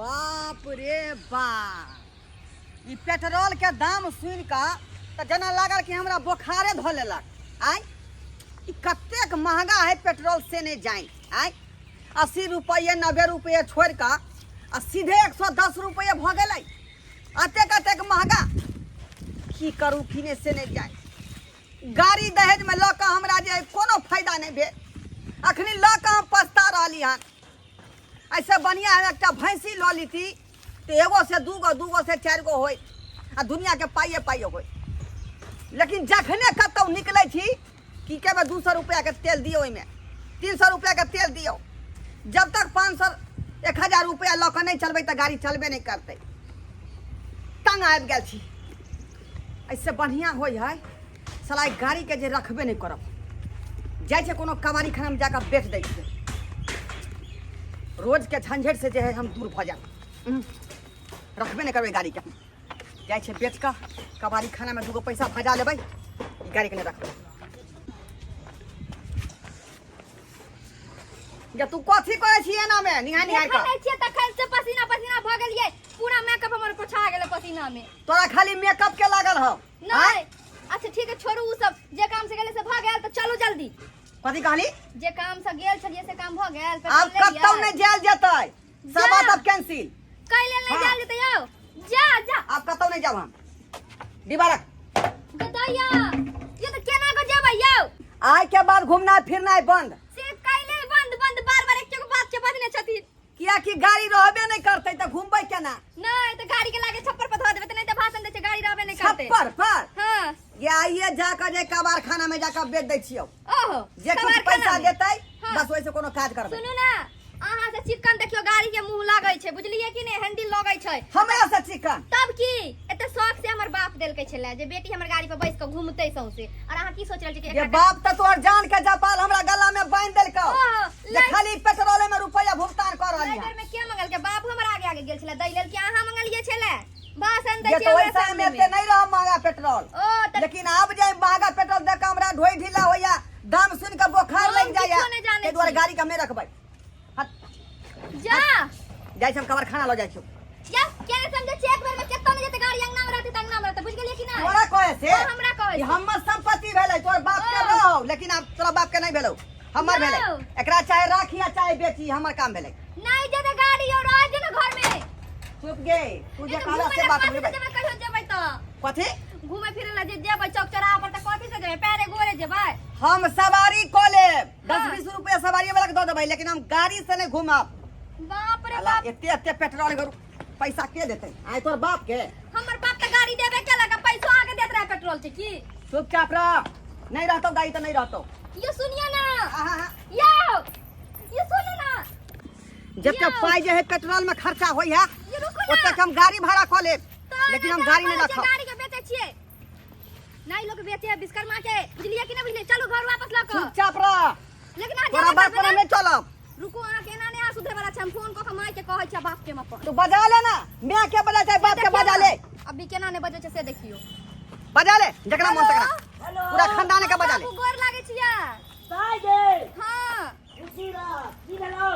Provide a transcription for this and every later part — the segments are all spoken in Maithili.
बाप रे बाप, ई पेट्रोल के दाम सुनि कऽ तऽ जेना लागल कि हमरा बोखारे धऽ लेलक। आय ई कतेक महंगा है पेट्रोल से नहि जानि। आय 80 रुपये 90 रुपये छोड़ि कऽ आ सीधे 110 रुपये भऽ गेलै। अतेक अतेक महंगा, की करू की नहि से नहि जानि। गाड़ी दहेजमे लऽ कऽ हमरा जे कोनो फायदा नहि भेल, अखनी लऽ कऽ हम पछता रहली हन। ऐसे बढ़िया हम एकटा भैंसी लऽ लीती तऽ एगो से दूगो, दूगो से चारि गो होय आ दुनियाके पाइए पाइए होय। लेकिन जखने कतहु निकलै छी की कहबै, 200 रुपैआके तेल दियौ, ओहिमे 300 रुपैआके तेल दियौ। जब तक 500 1000 रुपैआ लऽ कऽ नहि चलबै तऽ गाड़ी चलबे नहि करतै। तंग आबि गेल छी। एहिसँ बढ़िआँ होइ है साला ई गाड़ीके जे रखबे नहि करब, जाइ छै कोनो कबाड़ी खानामे जाकऽ बेच दै छियै। रोजके झंझटि से जे है हम दूर भऽ जायब। रखबे नहि करबै गाड़ीके, जाइ छै बेच कऽ कबाड़ी खानामे दूगो पैसा भजा लेबै। ई गाड़ीके नहि रखबै। जे तू कथी करै छी एना मे निहाय निहाय देखै कऽ? नहि छियै तखन से पसीना पसीना भऽ गेलियै, पूरा मेकअप हमर पोछा गेलै पसीना मे। तोरा खाली मेकअप के लागल हौ? नहि। अच्छा ठीक है, छोड़ू उ सब, जे काम से गेलै से भऽ गेल, तऽ चलू जल्दी। कथी कहली? जे काम से गेल छलियै से काम भऽ गेल। आब पेट्रोल लेलियै? कतौ नहि जायल जेतै, सब जा। बात अब कैंसिल। कै लेल नहि हाँ। जायल जेतै यौ? जा जा। आब कतौ नहि जाब हम। डिब्बा रख। गदैया ये तऽ केना कऽ जेबै यौ? आइ के बाद घूमना फिरनाइ बंद। से कै लेल बंद बंद? बार बार एक बात के बजने छथिन। कियाकि गाड़ी रहबे नहि करतै तऽ घूमबै केना? नहि तऽ गाड़ी के लागे छप्पर पर धऽ देबै तऽ नहि तऽ भाषण दै छै गाड़ी रहबे नहि करतै। छप्पर पर? हाँ। ये आइए जाकऽ जे कबाड़खाना में जाकऽ बेच दै छियौ। ओहो, जे कुछ कबाड़खाना पैसा में। देतै हाँ। बस ओहिसँ कोनो काज करबै। सुनू ना, अहाँ से चिकन देखियो गाड़ी के मुंह लागै छै, बुझलियै कि नहि? हैंडल लगै छै। हमरा से चिकन? तब की, एते शौक से हमर बाप देलकै छलै जे बेटी हमर गाड़ी पर बैस के घूमतै सौंसे, और अहाँ की सोच रहल छी कि ये एकरा बाप तऽ तोहर जान के जपाल हमरा गला में बांधि देलकौ ओहो, जे खाली खाली पेट्रोले में रुपया भुगतान कऽ रहली लाइटर हन। में के मंगलकै? बाप हमर आगे आगे गेल छलै दै लेल कि अहाँ मंगलियै छलै? भाषण दै जे छी तऽ हमरा ओहि समय सामने में में। एते नहीं रह महंगा पेट्रोल। ओ तऽ लेकिन आब जे महंगा पेट्रोल देख कऽ हमरा ढोई ढीला होइया, दाम सुनि कऽ बोखार हम लागि जाइया, किछो नहि जानै ताहि दुआरे छी। गाड़ी के हम नहि रखबै। हट। जा। जाइ छी हम कबाड़खाना लऽ जाइ छी। या के नहि समझै छी, एक बेर में केतौ नहि जेतै गाड़ी, अंगना में रहतै तऽ अंगना में रहतै, बुझि गेलियै कि नहि? तोरा कहै से? ओ हमरा कहै ई से। हमर संपत्ति भेलै, तोर बाप के ओ। रहौ, लेकिन आब तोरा बाप के नहीं भेलौ, हमर भेलै। यौ। एकरा चाहे राखी आ चाहे बेची, हमर काम भेलै। नहीं जेतै गाड़ी और रह जे ने घर में। चुप गे, तू जे ए तऽ कहला घूमै से लए बात कथी से बुझबै। जेबै? कहियो जेबै तऽ कथी? घूमे फिरे लए जे जेबै चौक चौराहा पर तऽ कथी से जेबै? पैरे गोरे जेबै? हम सवारी कऽ लेब, 10 हाँ। 20 रुपया सवारी वाला के दऽ देबै, लेकिन हम गाड़ी से नहीं घूमब। बाप रे साला बाप, एते एते पेट्रोल के पैसा के देतै आइ तोर बाप के? हमर बाप तऽ गाड़ी देबे केलक आ पैसो अहाँके देत रहे पेट्रोल के की? चुपचाप रह, नहीं रहतौ गाड़ी तऽ नहीं रहतौ। यो सुनियो ना। हाँ, हाँ, हाँ। यो यो सुनू ना। जते यौ। पाइ जे है पेट्रोल में खर्चा होइ है यो रुकू ना। ओतेक हम गाड़ी भाड़ा कऽ लेब, तऽ लेकिन हम एना गाड़ी नहीं करै छियै, रखब। गाड़ी के बेचै छियै नहीं, लोग बेचे है विश्वकर्मा के, बुझलियै कि नहीं बुझलियै? चलू घर वापस लऽ कऽ। चुपचाप रह। लेकिन अहाँ तोरा जेबै बात करबै पर हम ना? नहीं चलब। रुकू, अहाँ के एना नहि अहाँ सुधरे वाला छै, हम फोन कऽ के माय के कहै छियै बाप के हम अपन। तू बजा ले ना, माय के बजा चाहे बाप के देखियौ बजा ना, ले। अभी केना नहि बजै छै से देखियौ। बजा ले जकरा मन तकरा, हेलो। पूरा खानदान के बजा ले। बाबू, गोर लागै छियै। ताय गे। हाँ। खुशी रह, की भेलौ?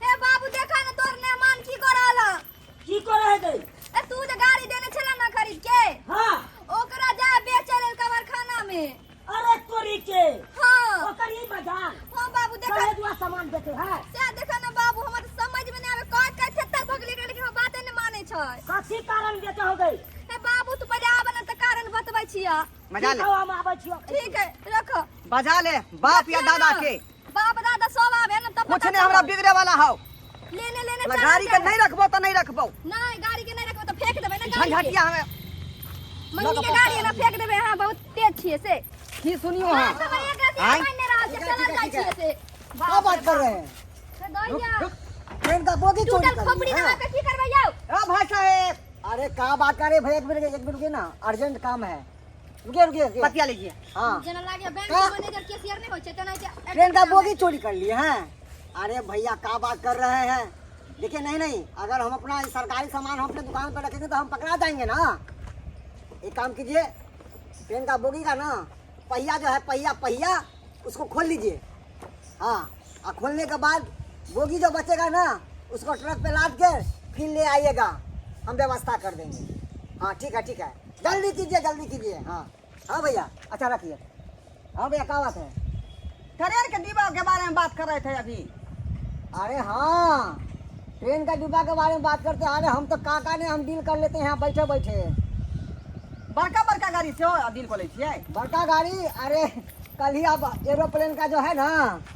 हे बाबू, देखा ना तोर मेहमान की कर रहल हन। की करे है गई? ए तू जे गाड़ी देने छला ना खरीद के, हाँ, ओकरा जा बेचे लेल कबाड़खाना में। अरे तोरी के। हाँ। ओकर ई मजाल? हाँ बाबू, देखा। कहे दुआ सामान बेचे है से देखा ना बाबू, हमरा तऽ समझ में नहीं आवे, कहत कहत थेथर भऽ गेलै, लेकिन हम बाते नहीं मानै छै। कथी कारण बेचे हो गई? हे बाबू, तू पहिले आबे ना तऽ कारण बतबै छियै। बजा ठीक ले। हौ, हम आबै छियौ। ठीक है, रखो। बजा ले बाप या देखियौ दादा ना, के। बाप दादा सब आबे ना तब कुछ पता नहीं हमरा चलत। बिगड़े वाला हौ। लेने लेने साला चलल गाड़ी के जाय। नहीं रखबो तऽ नहीं रखबो। नहीं, गाड़ी के नहीं रखबो तऽ फेंक देबै ना गाड़ी के। झंझटिया हमें मंगनी के गाड़ी है ना, फेंक देबै। अहाँ बहुत तेज छियै से। की सुनियो? हाँ, हाँ सब एक रति आँय? मान नहीं रहल छै, ठीक है, चलल ठीक जाइ है, ठीक छियै है। से। क्या बात कर रहे हैं? दैया। रुक। ट्रेन का बोगी चोरी टूटल कर खोपड़ी लिए दबा हैं? के की करबै यौ? ओ भाई साहेब। अरे का बात कर रहे भैया, एक मिनट एक मिनट रुकिए ना, अर्जेंट काम है, रुकिए रुकिए रुकिए। बतिया लीजिए। हाँ। जेना लागे बैंक का? के मैनेजर कैशियर नहीं होइ छै तेना के ट्रेन का बोगी चोरी कर लिए हैं? अरे भैया का बात कर रहे हैं, देखिए नहीं नहीं, अगर हम अपना सरकारी सामान हम अपने दुकान पर रखेंगे तो हम पकड़ा जाएंगे ना। एक काम कीजिए, ट्रेन का बोगी का ना पहिया जो है, पहिया पहिया उसको खोल लीजिए। हाँ, और खोलने के बाद बोगी जो बचेगा ना उसको ट्रक पे लाद के फिर ले आइएगा, हम व्यवस्था कर देंगे। हाँ ठीक है ठीक है, जल्दी कीजिए जल्दी कीजिए। हाँ हाँ भैया, अच्छा रखिए। हाँ भैया क्या बात है? ट्रेन के डिब्बा के बारे में बात कर रहे थे अभी। अरे हाँ, ट्रेन का डिब्बा के बारे में बात करते हैं। अरे हम तो काका ने हम डील कर लेते हैं यहाँ बैठे बैठे। बड़का बड़का गाड़ी से डील कर लै छियै। बड़का गाड़ी? अरे कल ही आप एरोप्लेन का जो है ना,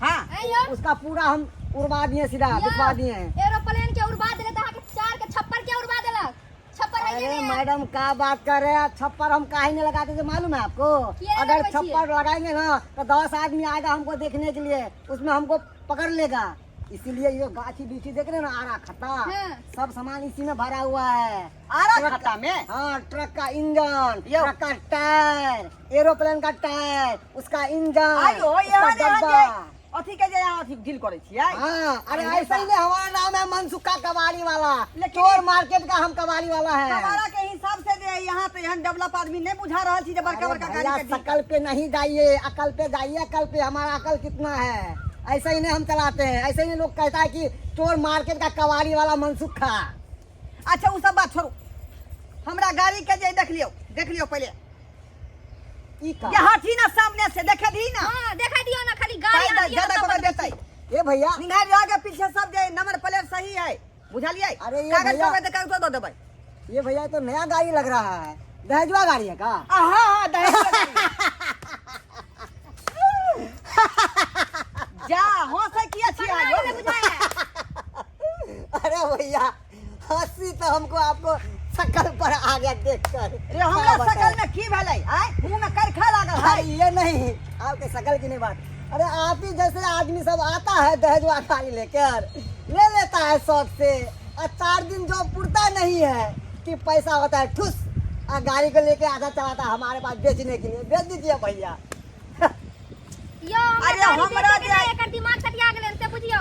हाँ, आइयो उसका पूरा हम उड़वा दिए, सीधा बिकवा दिए हैं। एरोप्लेन के उड़वा देले त अहाँके चार के छप्पर के उड़वा देलक? छप्पर है अरे नहीं? मैडम का बात कर रहे हैं आप? छप्पर हम काहे नहीं लगाते थे मालूम है आपको? किया अगर लगबै छियै? छप्पर लगाएंगे ना तो 10 आदमी आएगा हमको देखने के लिए, उसमें हमको पकड़ लेगा। इसीलिए ये गाछी बीछी देख रहे हैं ना, आरा खत्ता, हाँ। सब सामान इसी में भरा हुआ है। आरा ट्रक- खत्ता में? हाँ, ट्रक का इंजन, यो। ट्रक का टायर, एरोप्लेन का टायर, उसका इंजन, आइयो उसका यहाँ यहाँ डब्बा। जे अथी के जे यहाँ अथी डील करै छियै। हाँ, अरे ऐसा ही नहीं, हमारा नाम है मनसुखा कबाड़ी वाला, लेकिन- चोर मार्केट का हम कबाड़ी वाला है। कबाड़ा के हिसाब से जे यहाँ पे एहन डेवलप आदमी नहीं बुझा रहल छी जे बड़का अरे बड़का भैया, गाड़ी के डील। शकल पे नहीं जाइए, अकल पे जाइए, अकल पे। हमारा अकल कितना है, ऐसे ही नहीं हम चलाते हैं। ऐसे ही लोग कहता है कि चोर मार्केट का कबाड़ी वाला मनसुखा। अच्छा उ सब बात छोड़ू, हमरा गाड़ी के जे देख लियौ, देख लियौ पहिले। ई का? ये हटी ना सामने से, देखे दी ना। हां, देखा दियो ना, खाली गाड़ी ज्यादा आती है ज्यादा तब पकड़ बदलै देतै। ए भैया, निंघार आगे पीछे सब जे नंबर प्लेट सही है, बुझलियै? अरे ये कागज भैया- पकड़ कागज दऽ देबै। ये भैया तो नया गाड़ी लग रहा है, दहेजुआ गाड़ी है का? आ, हाँ हाँ, दहेज के गाड़ी। जा हंसै किया छी पकड़ा आयो? गेलै बुझाया। अरे भैया हंसी तो हमको आपको शकल पर आ गया देखकर। रे हमरा क्या बताएं? शकल में की भेलै? आय मुंह में करखा लागल है। अरे ये नहीं, आपके शकल की नहीं बात। अरे आप ही जैसे आदमी सब आता है दहेजुआ गाड़ी लेकर, ले लेता है शौक से, और 4 दिन जो पुरता नहीं है कि पैसा होता है ठुस, और गाड़ी को लेके आधा चलाता है हमारे पास बेचने के लिए। बेच दीजिए भैया। यो हमरा अरे गाड़ी हमरा बेचै के जे- नहि, एकर दिमाग सटिया गेलै से बुझियौ।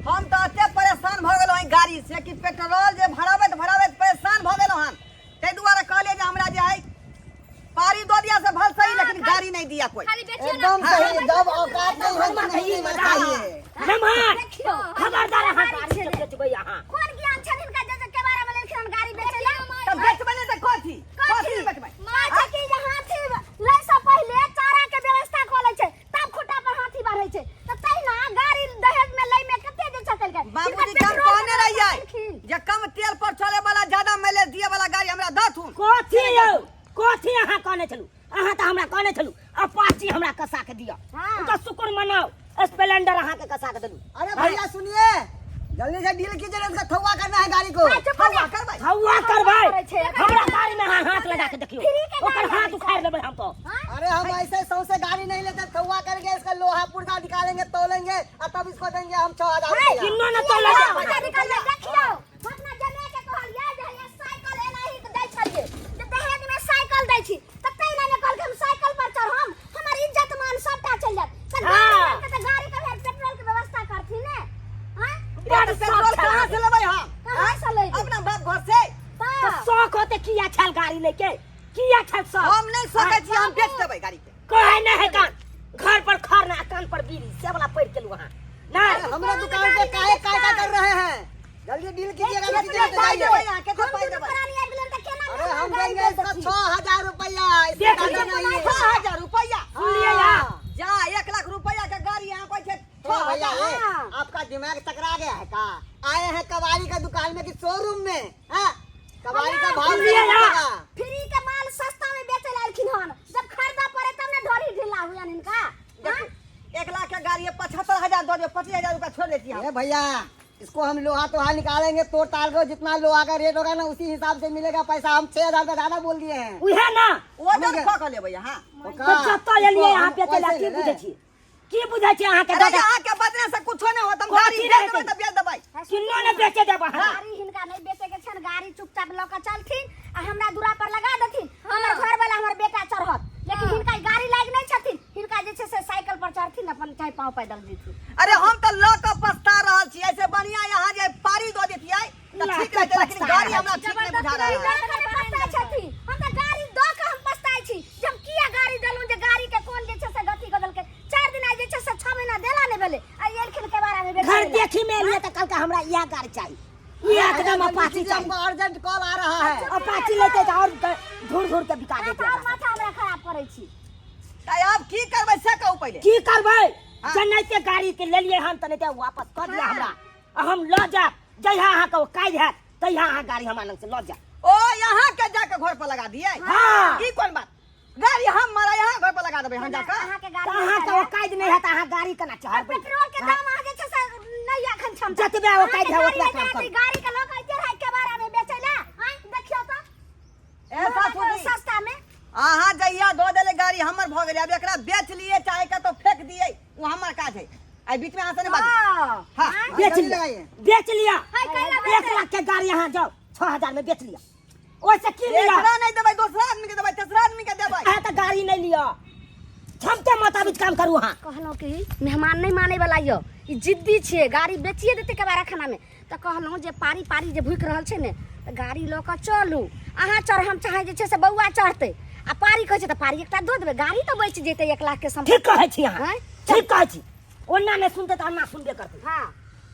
हम तऽ एते परेशान भऽ गेलहुँ एहि गाड़ी से कि पेट्रोल जे भराबैत भराबैत परेशान भऽ गेलहुँ हन, ताहि दुआरे कहलियै जे हमरा जे है पारी दऽ दिया से भल सही, लेकिन गाड़ी नहीं दिया कोई। खाली बेचियौ ना। एकदम सही, जब औकात नहीं हो तो नहीं लेना चाहिए। नमहर देखियौ, खबरदार, अहाँ गाड़ी सब बेचबै अहाँ। कोन ज्ञान छनि हिनका जे के बारे में लेलखिन हन गाड़ी बेचै लए? तऽ बेचबै नहि तऽ कथी कथी बेचबै? माँ की जे हाथी लै से पहिले चारा के व्यवस्था कऽ लै छै, तब खुट्टा पर हाथी बढ़ै छै, तऽ तहिना गाड़ी दहेज में लै में कते जे छकलकै। बाबूजी के हम कहने रहियै जे कम तेल पर चले वाला ज्यादा माइलेज दिए वाला गाड़ी हमरा दथुन। कथी यौ, कथी अहाँ कहने छलू? अहाँ तऽ हमरा कहने छलू अपाची हमरा कसा के दिअ। हाँ। तऽ शुक्र मनाउ स्प्लेंडर अहाँ के कसा के देलू। अरे भैया सुनिए, जल्दी से डील कीजिए, इसका थौआ करना है गाड़ी को। थौआ करबै? थौआ करबै? करै छै। हमरा गाड़ी में अहाँ हाथ लगा के देखियौ, फ्री के ओकर गाड़ी हाथ आबै छै। उखाड़ि लेबै हम तो। अरे हम ऐसे सौ से गाड़ी नहीं लेते, थौआ करके इसका लोहा पुर्जा निकालेंगे, तोलेंगे और तब इसको देंगे हम 6000 रुपया। किन्नो न तोले देखियौ, देखियौ, अपना जमे के कहलियै जे हैया साइकिल एनाही के दै छलियै, जे दहेज में साइकिल दै छी, तऽ तहिना ने कहलकै हम साइकिल पर चढ़म, हमर इज्जत मान सबटा चलि जायत। तऽ गाड़ी हाँ। लेलकै तऽ गाड़ी के फेर पेट्रोल के व्यवस्था करथिन ने? आँय? बड़ तऽ पेट्रोल शौक छल कहाँ से लेबै हम? कहाँ से लेबै? अपना बाप घर से? तऽ तऽ शौक होते किया छल गाड़ी लेके, किया छल शौक? हम नहीं सकै छी, हम बेच देबै गाड़ी के। कहै नहि है कान घर पर खर ना कान पर बीड़ी से वाला पढ़ के लू अहाँ नहीं। अरे हमरा दुकान पे काहे काय काय कर रहे हैं? जल्दी डील कीजिएगा, नहीं कीजिएगा तो पाइ जाइए। देबै अहाँ, केते हम पाइ दुनू देबै? प्राणी आबि गेलन तऽ केना अरे हम गाड़ी देंगे बेच इसका दै छी? 6000 रुपया, इससे देख ज्यादा लियौ। नहीं है। 6000 रुपया? सुनलियै या? जा 1 लाख रुपया के गाड़ी यहाँ कहै छै ओ भैया, 6000। ए, आपका दिमाग टकरा गया है का? आए हैं कबाड़ी का दुकान में कि शोरूम में? हाँ? कबाड़ी का भाव सुनलियै नहीं या? मिलेगा। फ्री के माल सस्ता में बेचे ला एलखिन हन, जब खरीदा पड़े तब ने ढोरी ढीला हुआ इनका। देखू, 1 लाख के गाड़ी है, 75,000 दऽ दियौ, 25,000 रुपया छोड़ दै छी हम। ए भैया, इसको हम लोहा तोहा निकालेंगे, तोड़ ताल को जितना लोहा का रेट होगा ना उसी हिसाब से मिलेगा पैसा। हम 6000 रुपया ज्यादा बोल दिए हैं। उहे ना वजन कऽ के लेबै अहाँ। ओका, तऽ जतऽ एलियै इसको अहाँ हम बेचै लए वैसे की ले बुझै लें। छियै? की बुझै छियै अहाँके? अरे दादा अहाँके बदले से कुछो नहि होत, हम कथी गाड़ी बेच रहतै? देबै तऽ बेच देबै। किन्नो ने बेचे देब अहाँ। गाड़ी हिनका नहीं बेचे के छन, गाड़ी चुपचाप लऽ के चलथिन आ हमरा दूरा पर लगा देथिन, हमर घर वाला हमर बेटा चढ़त, लेकिन हिनका गाड़ी लायक नहीं छथिन, हिनका जे छै से साइकिल पर चढ़थिन अपन, चाहे पाँव पैदल जेथिन। अरे हम तऽ लऽ कऽ पछता रहल छी, ऐसे बढ़िया यहाँ जे पारी दऽ देतियै तऽ लऽ ठीक कऽ रहतै, लेकिन पछता गाड़ी रहल हमरा ठीक नहि बुझा रहल है। दऽ कऽ पछताइ छथिन, हम तऽ गाड़ी दऽ कऽ हम पछताइ छी जे हम किया गाड़ी देलहुँ, जे गाड़ी के कोन जे छै से गति कऽ देलकै। 4 दिन आइ जे छै से 6 महीना देला नहि भेलै आ एलखिन के बारे में बेचै घर लए। देखी में एलियै तऽ कहलकै हमरा इएह गाड़ी चाही। ई एकदम अपाची चाही। हमको अर्जेंट कॉल आ रहा है। अपाची लेते तऽ और घूर घूर के बिका अहाँ देते। तऽ आओर माथा हमरा खराब करै छी। तऽ आब की करबै से कहू पहिले। की करबै? हाँ। जेनाहिते गाड़ी के लेलियै हन तेनाहिते वापस कऽ दिअ हाँ। हमरा, आ हम लऽ जायब। जहिया अहाँके ओ काज हैत तहिया अहाँ गाड़ी हमरा लग से लऽ जायब। ओ यहाँ के जाके घर पर लगा दिए? हाँ। ई कोन बात? गाड़ी हम मारा यहाँ घर पर लगा देबै हम जाके। अहाँके तऽ गाड़ी अहाँके ओ काज नहि हैत, अहाँ गाड़ी केना चढ़बै? पेट्रोल के दाम अहाँ जे छै से नहि एखन क्षमता। जतबे ओ काज है ओतबे काम करू। गाड़ी के लोक ऐते रहै केबाड़ा में बेचै ला। आँय देखियौ तऽ ए सासुजी, सस्ता में अहाँ जहिया दऽ देले गाड़ी हमर भऽ गेलै। आब एकरा बेच लिए चाहे कतौ फेंक दिए, ओ हमर काज है। आई बीच में अहाँ से नहीं बाजू। हाँ। हाँ। बेच जल्दी लिअ, लगाइए। बेच लिअ। हाय, कैला बेचै? 1 लाख के गाड़ी अहाँ जाउ 6000 में बेच लिअ, ओहिसँ की मिलत? एकरा नहीं देबै, दोसरा आदमी के देबै, तेसरा आदमी के देबै। अहाँ तऽ गाड़ी नहि लिअ, क्षमते मोताबिक काम करू अहाँ। कहलहुँ कि मेहमान नहि मानै वाला यौ, ई जिद्दी छियै, गाड़ी बेचिए देतै केबाड़ा खाना में। तऽ कहलहुँ जे पारी पारी जे भुकि रहल छै ने तऽ गाड़ी लऽ कऽ चलू, अहाँ चढ़, हम चाहै जे छै से बौआ चढ़तै, आ पारी कहै छै तऽ पारी एकटा दऽ देबै, गाड़ी तऽ बचि जेतै 1 लाख के सम्पत्ति। ठीक कहै छी अहाँ। आँय? ठीक कहै छी। ओना नहि सुनतै तऽ अन्ना सुनबे करतै। हाँ।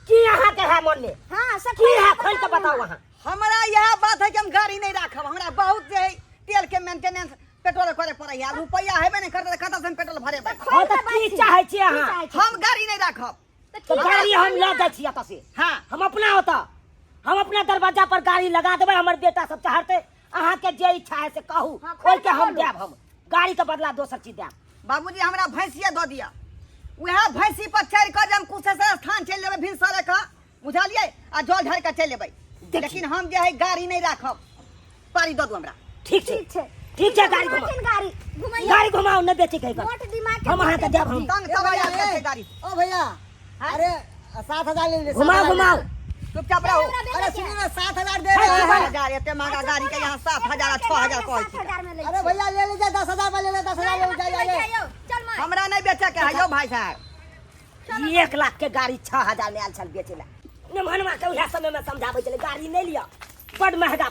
की अहाँके है मन में? हाँ, से की है खोलि खोलि कऽ बताउ अहाँ। हमरा यह बात है कि हम गाड़ी नहीं राखब। हमरा बहुत जे है तेल के मेंटेनेंस पेट्रोल करे पड़ै है, रुपया हेबे नहीं करतै तऽ कतऽ से हम पेट्रोल भरेबै? हाँ, तऽ की चाहै छी अहाँ? हम गाड़ी नहीं राखब। तऽ गाड़ी हम लऽ जाइ छी एतऽ से। हाँ। हम अपना ओतऽ, हम अपना दरवाजा पर गाड़ी लगा देबै, हमर बेटा सब चढ़तै। अहाँके जे इच्छा है से कहू, हाँ, खोलि ओहिके कऽ हम बोलू। देब, हम गाड़ी के बदला दोसर चीज देब। बाबूजी हमरा भैंसिए दऽ दिअ, उएह भैंसी पर चढ़ि कऽ जे हम कुशेश्वर स्थान चलि जेबै भिनसरे कऽ, बुझलियै, आ जल ढारि कऽ चलि एबै। देखियौ। लेकिन हम जे है गाड़ी नहीं राखब, पारी दऽ दू हमरा। ठीक छै। ठीक छै। ठीक छै, गाड़ी घुमाउ। घुमाथिन, गाड़ी घुमैयौ। गाड़ी घुमाउ, नहि बेचै के है। मोट दिमाग के हम अहाँके देब हम। तंग ए तबाह भैया, आबि गेल ए, छै गाड़ी। ओ भैया, अरे 7000 ले लीजिए। घुमाओ, 7000 घुमाओ। चुपचाप रहू। हमरा बेचै अरे के सुनिए है। ना, 7000 दे है, रहे हैं। 7000, एते महंगा गाड़ी के यहाँ 7000 आ 6000 कहै छी। 7000 में लै अरे छियै। भैया ले लीजिए, 10,000 में ले ले, 10,000 ले लीजिए, जाइए। चल माय। हमरा नहीं बेचे के है यौ भाई साहब। 1 लाख के गाड़ी 6000 में आयल छल बेचे ला। नेमहनमा के उएह समय में समझाबै छलै गाड़ी नहि लिअ, बड महगा।